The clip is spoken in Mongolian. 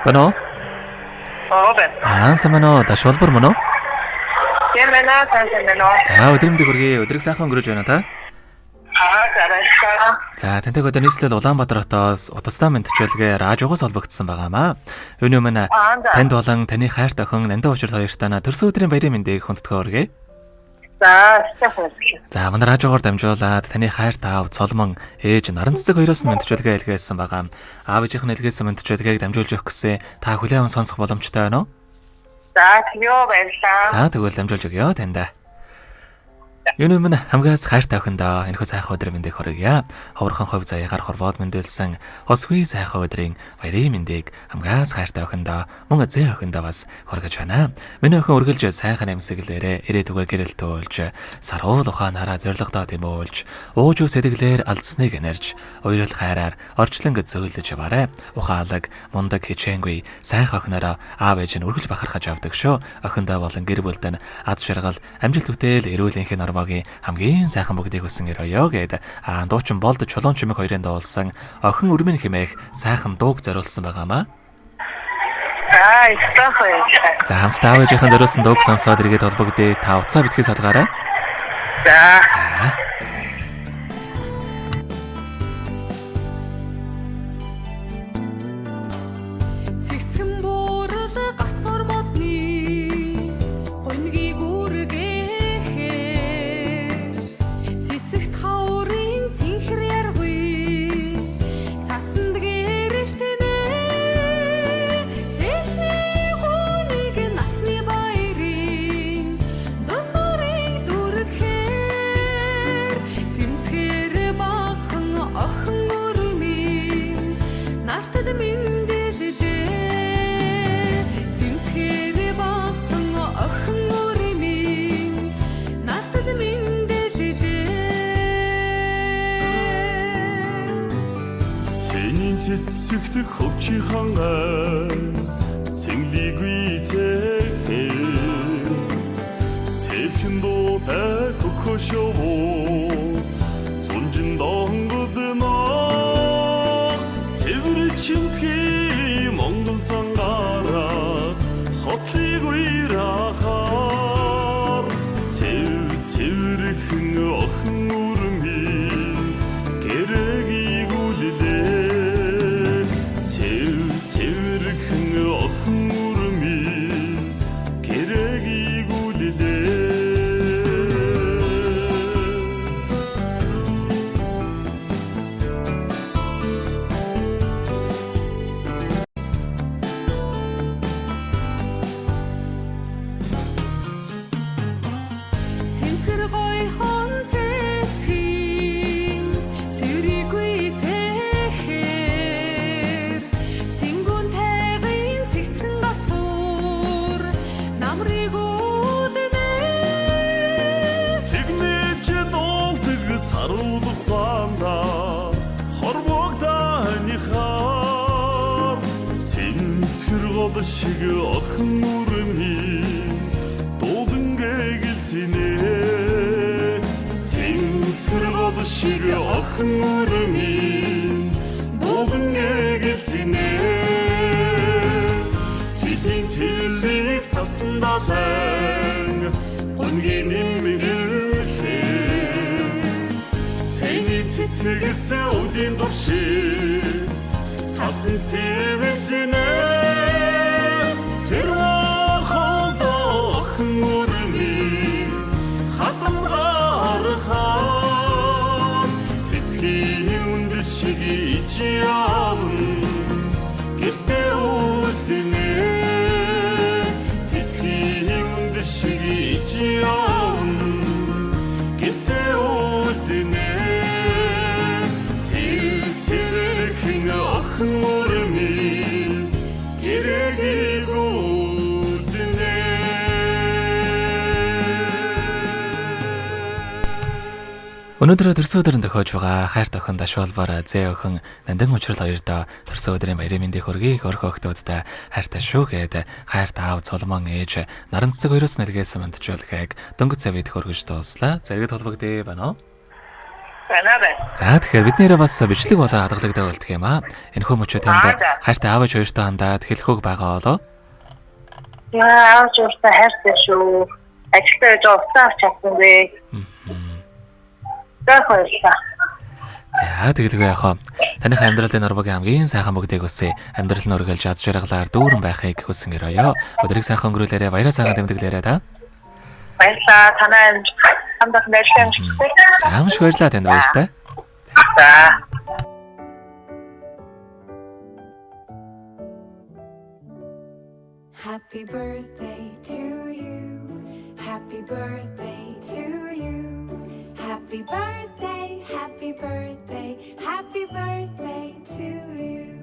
Байна уу? Оо байна. Аа, сайн байна уу? Даш болбор мөн үү? Тийм байна, сайн сайн байна уу? За, өдрийн мэндийг хүргэе. Өдрийг сайхан өнгөрөөж байна та? Аа, за баярлалаа. За, тантай өдөр нийслэл Улаанбаатар хотоос Утастай мэдчилгээ радиогоос холбогдсон байгаамаа. Үүний өмнө Аа, за. танд болон таны хайрт охин Нандин учрал хоёртаа төрсөн өдрийн баярын мэндийг хүндэтгэн хүргэе. За, сайн баярлалаа. За, манай радиогоор дамжуулаад таны хайрт аав Цолмон, ээж Наран цэцэг хоёроос нь мэдчилгээ илгээсэн байгаа. Аав ээжийнх нь илгээсэн мэдчилгээг дамжуулж өгөх гэсэн та хүлээн аван сонсох боломжтой байна уу? За, тэгье баярлалаа. За тэгвэл дамжуулж өгье таньда. Юуны өмнө хамгаас хайртай охиндоо энэхүү сайхан өдрийн мэндийг хүргье. Ховорхон хувь заяагаар хорвоод мэндэлсэн хосгүй сайхан өдрийн баярын мэндийг хамгаас хайртай охиндоо мөн зээ охиндоо бас хүргэж байна. Миний охин үргэлж сайхан амьсгалээрээ ирээдүгөө гэрэлтүүлж, саруул ухаанаараа зоригдоо тэмүүлж, ууж сэтгэлээр алдсныг нэрж, уярл хайраар орчлон зөөлөж яваарай. Ухаалаг, мундаг хичээнгүй сайхан охиноороо аав ээж нь үргэлж бахархаж авдаг шүү. Охиндоо болон гэр бүлд нь ад жаргал, амжилт бүтээл, эрүүл энхийн нормогийн хамгийн сайхан бүгдийг хүсэн өрөөё гэд дуучин болд чулуун чимэг хоёрын дуулсан охин өрмөн хэмээх сайхан дууг зориулсан байгаамаа. За, сайн баярлалаа. За хамтдаа аав ээжийнхэн зориулсан дууг сонсоод эргээд холбогдъё. Та уцаа битгий салгаарай. За. За. Цэгцэн буурал гацуур модны гуньгийг үргээхээр цэцэгт хаврын цэнхэр яргүй цасанд гэрэлтэнэ цэжний гуниг насны баярын донорыг дүргэхээр цэмцгээр бахан охин өрмийн нартад мэндэллээ цэмцгээр бахан охин өрмийн нартад мэндэллээ. Цэнийн цэцэгт хөвчийн ай цэнглигүй тэхэ цэлхэн дуутай хөхөшөө зунжин донгодно цэвэр чимтгий Монгол зангаараа хотлыг уйрахаар цэв цэвэрхэн охин үрмийн гэрэгийг үллээ цэв цэвэрхэн охин үрмийн гэрэгийг үллээ. Цэмцгэр гойхон цэцгийн цэврийгүй цэхээр цэнгүүн тайгын цэгцэн гоцуур намрыг үүднэ. Цэгнэж дуулдаг саруул ухаанда хорвог таныхаар цэнцхэр гол шиг охин үрмийн дуулан гэлцэнэ цэнцхэр гол шиг охин үрмийн дуулан гэлцэнэ цэлийн цэлийг цасан далайн гунгийн нэмгэлээ. Цэний цэцэгсэн үлийн дурши цасан цэвэлзэнэ цэрвэн охин үрмийн хатамгаар хаан цэцгийн үнд шиг ич явна гэртээ үлдэнэ цэцгийн үнд шиг ич явна гэртээ үлдэнэ цэв цэвэрхэн охин үрмийн гэрэгийг үлдэнэ. Өнөөдөр төрсөн өдөр нь тохиож байгаа хайрт охин Дашвалбар зээ охин Нандин учрал хоёрдоо төрсөн өдрийн баярын мэндийг хүргэе. Өрх охтуудтай хайртай шүү гэд хайрт аав Цолмон ээж Наран цэцэг хоёроос нэлгээсэн мандчуулгыг дөнгөж цавид хөргөж дууслаа. Зэрэгэд холбогдъё байна уу? Байна бай. За тэгэхээр бид нэрээ бас бичлэг болоо хадгалагдаа болдго юм аа. Энэхүү мөчөө танд Аа, за. хайртай аав ээж хоёртой хандаад хэлэх үг байгаа болоо. Яа, аав жууртай хайртай шүү. Ажилдаа байж байгаа уцаа авч чадсангүй. За баярлалаа. За тэгэлгүй яах вэ? Таных амьдралын нурбагийн хамгийн сайхан бүгдийг хүсье. Амьдрал нь үргэлж аз жаргалаар дүүрэн байхыг хүсэн өрөөё. Өдрийг сайхан өнгөрүүлээрэ, баяраа сайхан тэмдэглээрэ та. Баярлалаа. Танай хамт олон ажил амжилттай. За маш их баярлалаа танд баяртай. За. Happy birthday to you. Happy birthday to you. Happy birthday, happy birthday, happy birthday to you.